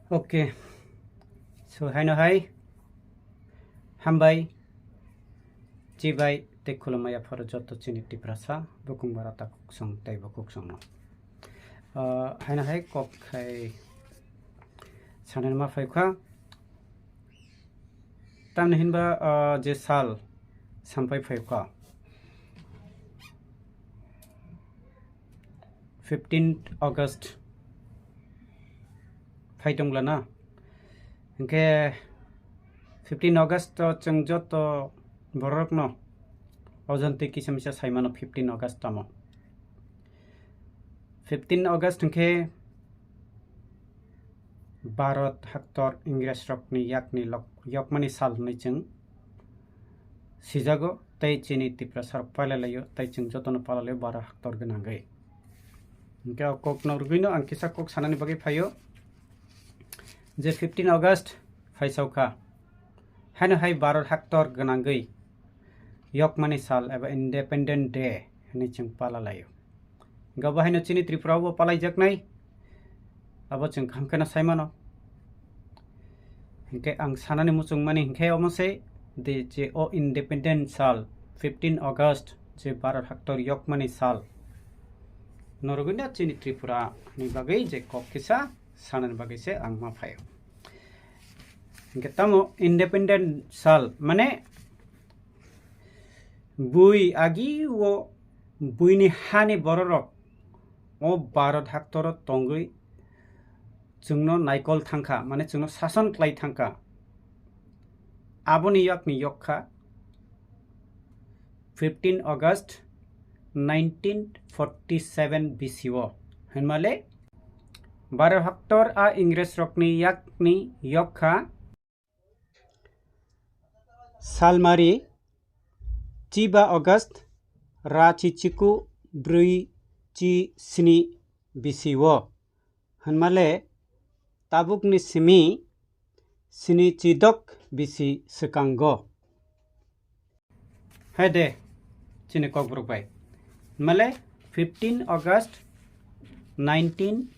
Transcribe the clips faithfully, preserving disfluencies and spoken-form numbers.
Okay. So, haino hai. Hambai. Chibai. Tei khulumaya pharo joto chini Tiprasa. Bukung bara takuksong tei bukuksong no. Ah, haino hai kok khai sanani ma phai kha. Tamni hinba, ah, je sal sampai phai kha. Fifteenth August phai tongla na. Hinkhe fifteen August o chwng joto borokno ojon twi kisa misa saimano fifteen August tamo. Fifteen August hinkhe Bharat haktor Ingres rokni yakni lok-, yokmani sal hwnwi chwng sijago tei chini Tiprasa rok palai laio tei chwng jotono palai laio Bharat haktor gwnangwi. Hinkhe o kokno rwgwino ang kisa kok sanani bagwi phaio je fifteen August phaisao kha. Haino hai Bharat haktor gwnangwi yokmani sal eba Independent Day hwnwi chwng pala laio. Hinkhe abo haino chini Tripura o bo palaijaknai, abo chwng kaham kheno saimano. Hinkhe ang sanani muchungmani hinkhe omo se de je o Independent sal fifteen August je Bharat haktor yokmani sal norogwino chini Tripura ni bagwi je kok kisa sanani bagwi se ang ma phaio. Hinkhe tamo Independent sal mane bui agi o buini hani bororok o Bharat haktoro tongwi chwngno naikol thangkha, mane chwngno sason khlai thangkha. Aboni yakni yokkha fifteen August nineteen forty seven B C o. Hinmale Bharat haktor a Ingres rokni yakni yokkha Salmari, chiba August, ra chichiku brwi chi sni bisi o. Hwnmale tabukni simi sni chidok bisi swkango. Hai de, chini kokborok bai. Hwnmale fifteen August nineteen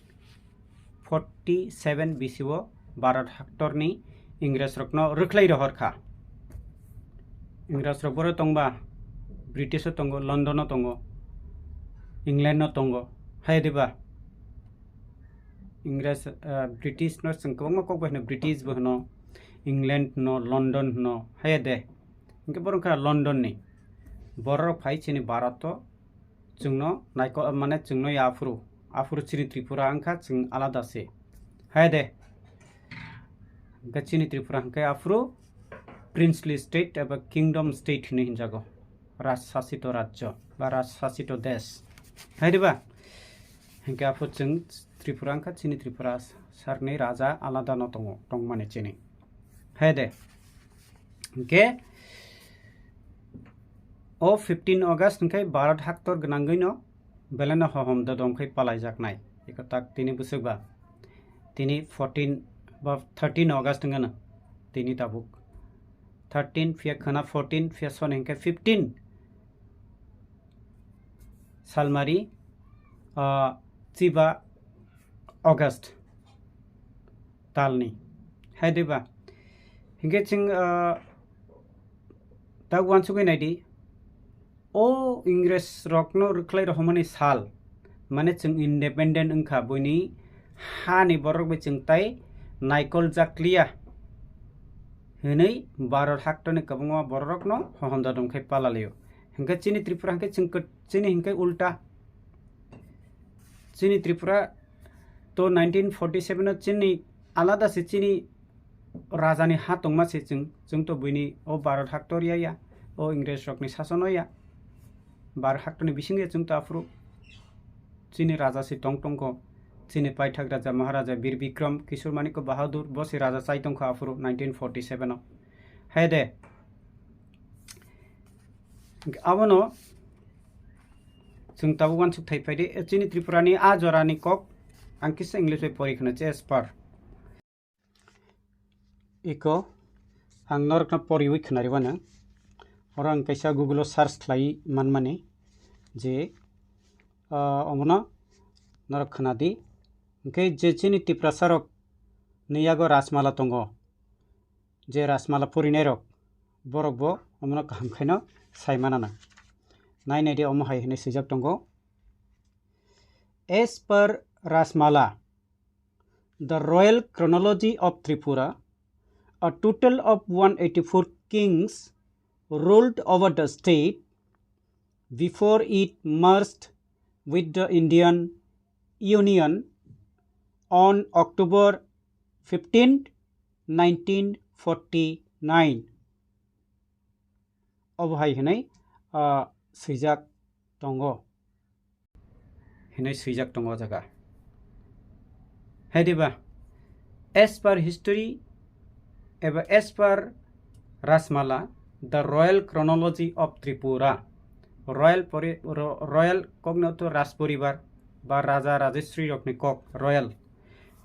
forty seven B C o Bharat haktorni Ingres rokno rwkhlai rohor kha. Ingres rok boro tongba, British o tongo, London o tongo, England o tongo, hai diba? Ingres, ah, British no chwng kwbangma kok bai hwno, British bo hwno, England hwno, London hwno, hai de. Hinkhe boro wngkha London ni. Borok phai chini Bharat o chwngno naiko, mane chwngno ya aphuru. Aphuru chini Tripura wngkha chwng alada se. Hai de. Hinkhe chini Tripura hinkhe aphuru princely state eba kingdom state hinwi hinjago. Rajshasito rajyo ba rajshasito desh. Hai diba? Hinkhe aphuru chwng Tripura wngkha chini Tripura sarni raja alada no tongo, tongmani chini. Hai de. Hinkhe o fifteen August hinkhe Bharat haktor gwnangwino beleno hohom dodom khai palaijaknai. Eko tak tini bwswkba. Tini fourteen ba thirteen August wngkha na. Tini tabuk. Thirteen phiya khana fourteen phiya soni hinkhe fifteen. Salmari, ah, chiba August talni. Hai diba? Hinkhe chwng, ah, tak uansugwi naidi. O Ingres rokno rwkhlai rohormani sal, mane chwng independent wngkha, buini hani borok bai chwng tai naikol jakliya hwnwi Bharat haktorni kwbangma bororokno hohom dodom khai palalio. Hinkhe chini Tripura hinkhe chwng kwt-, chini hinkhe ulta. Chini Tripura to nineteen forty seven o chini alada se chini rajani ha tongma se chwng, chwng to buini o Bharat haktor ya ya, o Ingres rokni sason o ya. Bharat haktorni bising ya chwng to aphuru chini raja se tong tongkho, chini paithak raja Maharaja Bir Bikram Kishore Manikya Bahadur bo se raja chai tongkha aphuru nineteen forty seven o. Hai de, abono chwng tabuk uansuk thai phai di, chini Tripura ni a jora ni kok ang kisa English bai pori khwna che as per. Iko ang norokno poriwi khwnari wano. Oro ang kaisa Google o search khlai manmani je, ah, omono norok khwnadi. Hinkhe je chini Tiprasa rok ni yago Rajmala tongo. Je Rajmala purinairok, borok bo omono kaham khaino sai manana. Nai nai di, omo hai hwnwi swijak tongo. As per Rajmala, the royal chronology of Tripura, a total of one eighty-four kings ruled over the state before it merged with the Indian Union on October fifteenth, nineteen forty-nine. Obo hai hwnwi, ah, swijak tongo. Hwnwi swijak tongo o jaga. Hai diba? As per history eba as per Rajmala, the royal chronology of Tripura, royal pori-, ro-, royal kokno to Rajporibar ba Raja Rajeshri rokni kok, royal.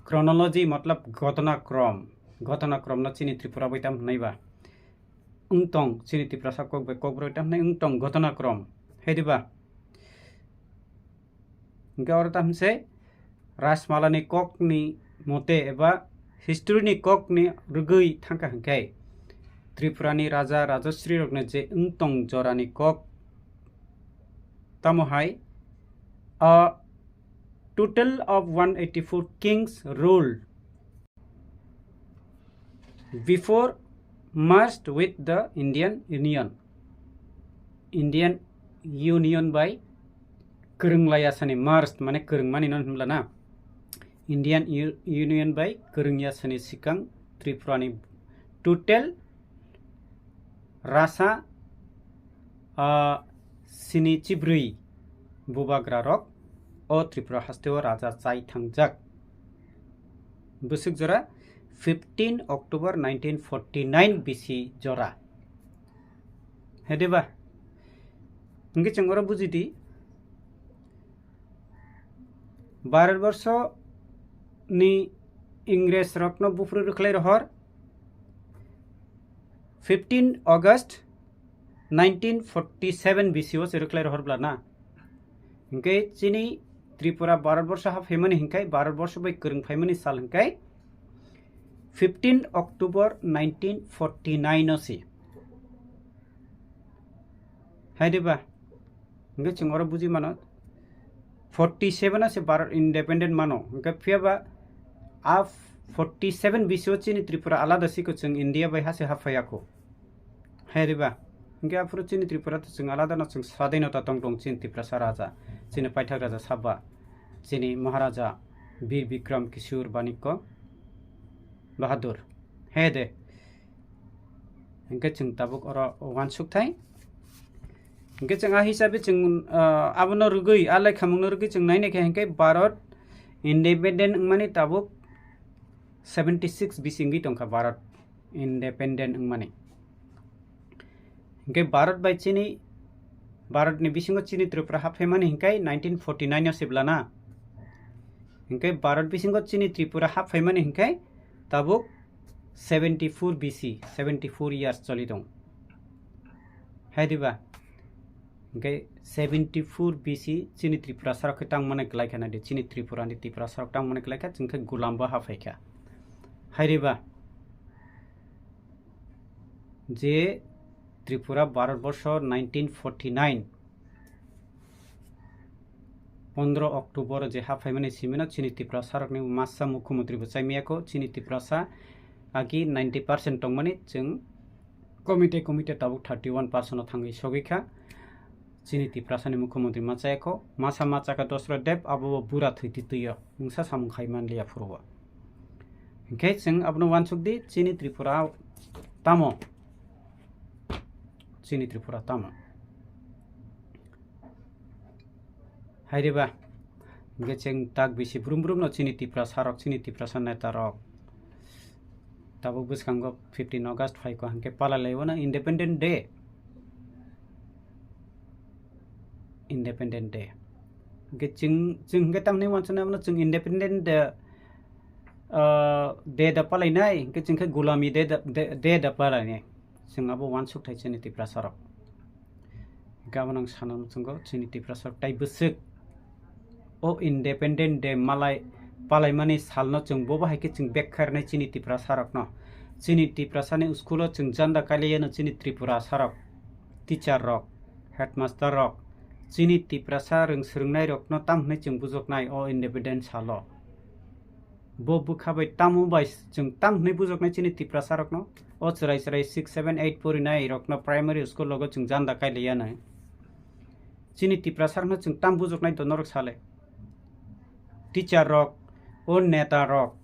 Chronology matlab ghotona krom. Ghotona krom no chini Tripura bai tam hwnwi ba. Wng tong, chini Tiprasa kok bai kokbrwi tam hwnwi wng tong ghotona krom. Hai diba? Hwnkhe oro tam hwnse Rajmala ni kok ni mote eba history ni kok ni rwgwi thangkha hwnkhe Tripura ni Raja Rajasri rokni je wng tong jora ni kok tamo hai, a total of one eighty-four kings ruled before merged with the Indian Union. Indian Union bai kwrwng laya sani, merged mane kwrwng mani no hwnla na. Indian U-, Union bai kwrwng ya sani sikang Tripura ni total rasa, ah, sini chibrwi bubagra rok o Tripura haste o raja chai thangjak. Bwswk jora fifteen October nineteen forty-nine bisi jora. Hai diba? Hwnkhe chwng oro buji di, Bharatborsho ni Ingres rokno buphuru rwkhlai rohor fifteen August nineteen forty-seven bisi o se rwkhlai rohor bla na. Hwnkhe chini Tripura Bharatborsho ha phaimani hwnkhe, Bharatborsho bai kwrwng phaimani sal hwnkhe fifteen October nineteen forty-nine o se. Hai diba? Hwnkhe chwng oro buji mano, forty-seven o se Bharat independent mano. Hwnkhe phiyaba a forty-seven bisi o chini Tripura alada siko, chwng India bai ha se ha phaiya kho. Hai diba? Hwnkhe aphuru chini Tripura to chwng alada no, chwng swadhinota tong tong chini Tiprasa raja, chini paithak raja saba, chini Maharaja Bir Bikram Kishore Manikya Bahadur. Hai de. Hwnkhe chwng tabuk oro uansuk thai. Hwnkhe chwng a hisabe chwng, ah, abono rwgwi, a laikhamungno rwgwi chwng nainai khe hwnkhe Bharat independent wngmani tabuk seventy six bisi wngwi tongkha Bharat independent wngmani. Hwnkhe Bharat bai chini, Bharat ni bisingo chini Tripura hap phaimani hwnkhe nineteen forty-nine o se bla na. Hwnkhe Bharat bisingo chini Tripura hap phaimani hwnkhe tabuk seventy four B C, seventy four years choli tong. Hai diba? Hwnkhe seventy four B C chini Tripura sarok khe tangmani kwlai kha nai di, chini Tripura ni Tripura sarok tangmani kwlai kha, chwng khe gulam bo ha phai kha. Hai diba? Je Tripura Bharatborsho nineteen forty nine, pondro October je ha phaimani simino chini Tripura sarokni masa mukhyamantri bo chaimaya kho, chini Tiprasa agi ninety percent tongmani chwng committee committee tabuk thirty one percent o thangwi sogwi kha. Chini Tiprasani mukhyamantri ma chaya kho, masa ma chakha Dasarath Deb, abo bo bura thwi twi twi o, mungsa samung khai man liya phuru o. Hwnkhe chwng abono uansuk di, chini Tripura tamo? Chini Tripura tamo? Hai diba? Hwnkhe chwng tak bisi brum brum no chini Tiprasa rok, chini Tiprasa neta rok. Tabuk bwskango fifteen August phai kho, hwnkhe palai lai o na Independent Day. Independent Day. Hwnkhe chwng, chwng hwnkhe tamni uansuknai abono chwng Independent Day, ah, Day da palai nai, hwnkhe chwng khe Gulami Day da, Day, Day da palai nai. Chwng abo uansuk thai chini Tiprasa rok. Hwnkhe abono ang sana muchungo chini Tiprasa rok tai bwswk o Independent Day malai palaimani salno chwng bo bahai khe chwng bekharnai chini Tiprasa rokno. Chini Tiprasani school-o chwng janda kailaiya no chini Tripura sarok, teacher rok, headmaster rok, chini Tiprasa rwng swrwngnai rokno tam hwnwi chwng bujoknai o independent salo. Bo bwkha bai tamo bai chwng tam hwnwi bujoknai chini Tiprasa rokno? O chwrai chwrai six, seven, eight porinai rokno primary school logo chwng janda kailaiya no. Chini Tiprasa rokno chwng tam bujoknai to norok sale? Teacher rok, o neta rok.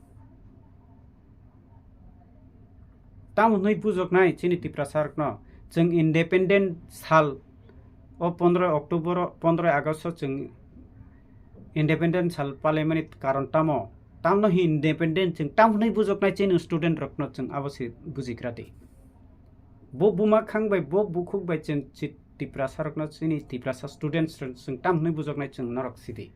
Tam hwnwi bujoknai chini Tiprasa rokno? Chwng independent sal, o pondroi October, pondroi August o chwng independent sal palaimani karon tamo? Tamno hi independent chwng tam hwnwi bujoknai chini student rokno chwng abo se bujigra di. Bo buma khang bai, bo bukhuk bai chwng chi-, Tiprasa rokno chini Tiprasa students rok chwng tam hwnwi bujoknai chwng norok sidi.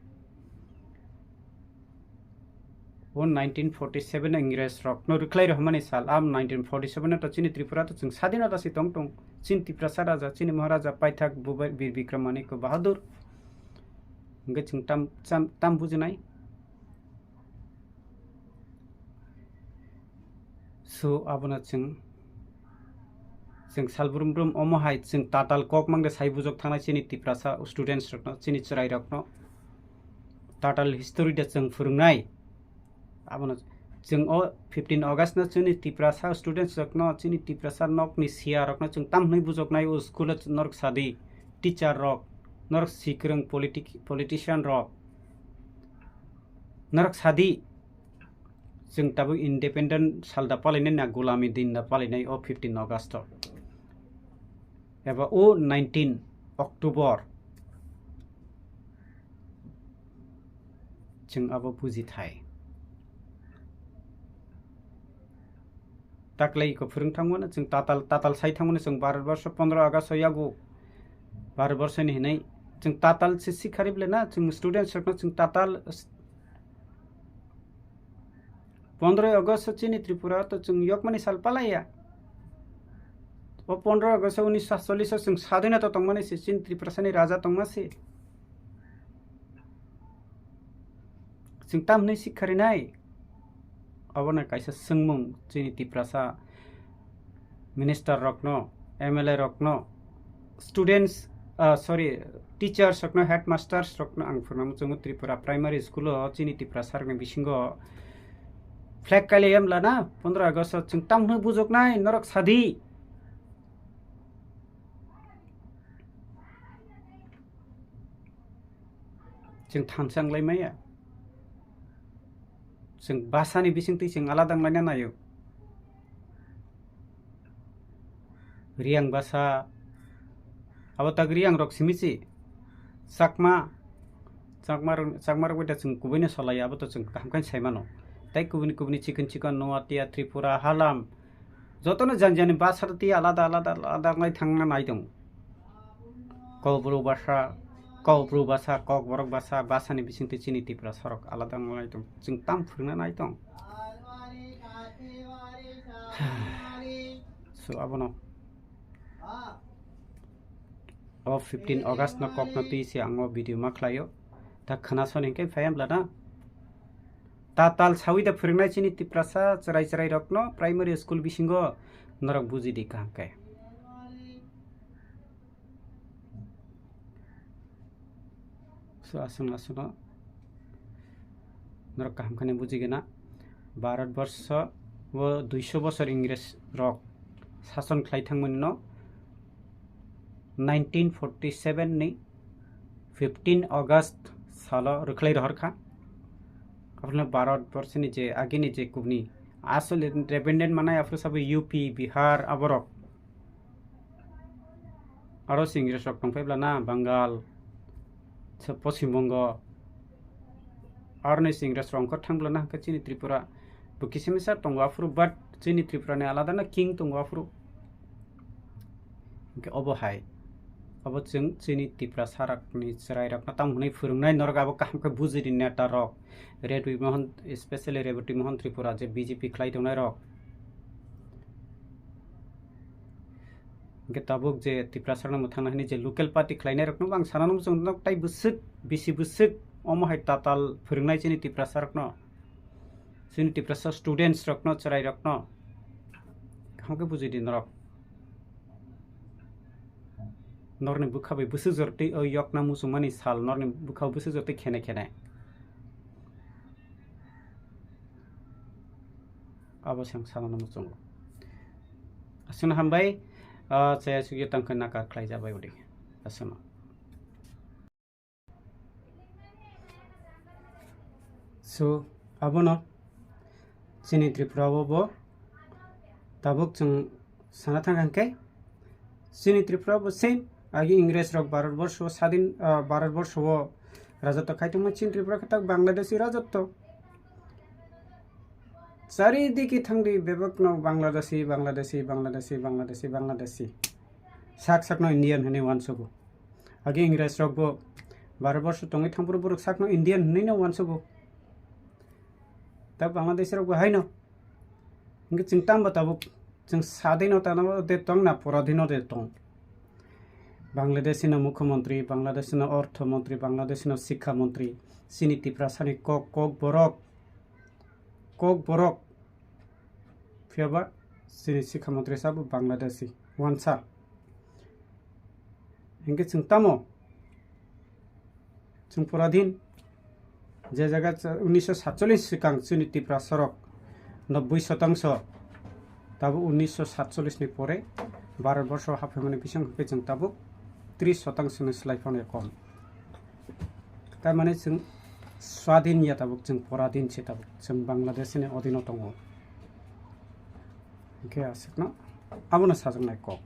O nineteen forty seven Ingres rokno rwkhlai rohmani sal, am nineteen forty seven to chini Tripura to chwng sadinota si tong tong. Chini Tiprasa raja, chini Maharaja paithak Bubai Bir Bikram Manik Bahadur. Hwnkhe chwng tam, tam, tam bujinai. So, abono chwng, chwng salbrum brum omo hai chwng tatal kok mangde sai bujok thangnai chini Tiprasa students rokno, chini chwrai rokno. Tatal history de chwng phwrwngnai. Abono chwng o fifteen August no chini Tiprasa students rokno, chini Tiprasa nokni siya rokno chwng tam hwnwi bujoknai o school o norok sadi, teacher rok, norok sikrwng politic-, politician rok, norok sadi. Chwng tabuk independent sal da palainai na gulami din da palainai o fifteen August o? Eba o nineteen October? Chwng abo buji thai. Taklai ko phwrwng thangmano chwng tatal, tatal sai thangmano chwng Bharat borsho pondro August o yago Bharat borsho ni hinwi chwng tatal se sikharib le na chwng students rokno chwng tatal Pondroi August o chini Tripura to chwng yokmani sal palaiya. O pondroi August o unisho satchollish o chwng sadinota tongmani se, chini Tripurasani raja tongma se. Chwng tam hwnwi sikharinai? Obono kaisa swngmung chini Tiprasa minister rokno, M L A rokno, students, ah, sorry, teachers rokno, headmasters rokno ang phwrwngna muchungo Tripura primary school o chini Tiprasa rokni bisingo flag kailai em lana pondro August o chwng tam hwnwi bujoknai norok sadi. Chwng thansa wng lai maya. Chwng bwsani bisingtwi chwng alada wng laina naio. Riyang bwsa, abo tak Riyang rok simi si. Chakma, Chakma rok, Chakma rok bai da chwng kubui no salai, abo to chwng kaham khe sai mano. Tei kubuni kubuni chikon chikon Noatia, Tripura, Halam, jotono jani jani bwsa twi alada alada alada wng lai thangna nai tongo. Kokborok bwsa, Kokborok bwsa, Kokborok bwsa, bwsani bisingtwi chini Tiprasa rok alada wng lai tongo. Chwng tam phwrwngna nai tong. So, abono o fifteen August no kokno twi se ang o video ma khlaio. Ta khwnason hinkhe phai hwnbla na? Tatal sawi da phwrwngnai chini Tiprasa chwrai chwrai rokno primary school bisingo norok buji di kaham khe. So, aswk aswkno norok kaham khe buji gana. Bharat borsho o duiso bosor Ingres rok sason khlai thangmani no nineteen forty seven ni fifteen August salo rwkhlai rohor kha. Aphuru Bharat borsi ni je agini je kubni asol independent manai aphuru sabo U P, Bihar aborok. Aro se Ingres rok tongphai bla na Bengal, se Poschim Bongo. Aro ni se Ingres rok ongkha thang bla na hwnkhe chini Tripura bo kisa misa tongo aphuru, but chini Tripura ni alada na king tongo aphuru. Hwnkhe obo hai, obo chwng chini Tiprasa rokni chwrai rokno tamo hwnwi phwrwngnai, norok abo kaham khe buji di neta rok, Reboti Mohon, especially Reboti Mohon Tripura je B J P khlai tongnai rok. Hwnkhe tabuk je Tiprasa rokno mwthangna hwnwi je local party khlainai rokno bo ang sana nukgo, chwng nok tai bwswk, bisi bwswk omo hai tatal phwrwngnai chini Tiprasa rokno. Chini Tiprasa students rokno, chwrai rokno kaham khe bujui di norok. Norni bwkha bai bwswk jor tei o yokna muchungmani sal, norni bwkha bai bwswk jor tei khene khene. Abo se ang sanano muchungo. Aswkno hambai, ah, chaya sugya tangkha naka khlai jabai udi. Aswkno. So, abono chini Tripura o bo tabuk chwng sana thang khe chini Tripura bo same agi Ingres rok Bharat borsho sadin, ah, Bharat borsho o rajotto khai tongma chini Tripura khe tak Bangladeshi rajotto. Charidike thangdi bebakno Bangladeshi, Bangladeshi, Bangladeshi, Bangladeshi, Bangladeshi. Sak sakno Indian hwnwi uansugo. Agi Ingres rok bo Bharat borsho tongwi thangphuru borok sakno Indian hwnwi no uansugo. Ta Bangladeshi rok bo haino. Hingke chwng tamo tabuk chwng sadino tano de tong na poradino de tong. Bangladeshi no mukhyamantri, Bangladeshi no ortho mantri, Bangladeshi no sikha mantri. Chini Tiprasani kok, kok borok, kok borok. Phiyaba chini sikha mantri sabo Bangladeshi, wansa. Hingke chwng tamo? Chwng poradin je jaga cha-, unisho satchollish sikang chini Tiprasa rok nobboi shotangso, tabo unisho satchollish ni pore Bharat borsho haphaimani bising hwnkhe chwng tabuk tris shotangso ni slai phano kom. Tamani chwng swadhin ya tabuk, chwng poradin se tabuk, chwng Bangladesh ni odino tongo. Hingke aswkno abono sajaknai kok.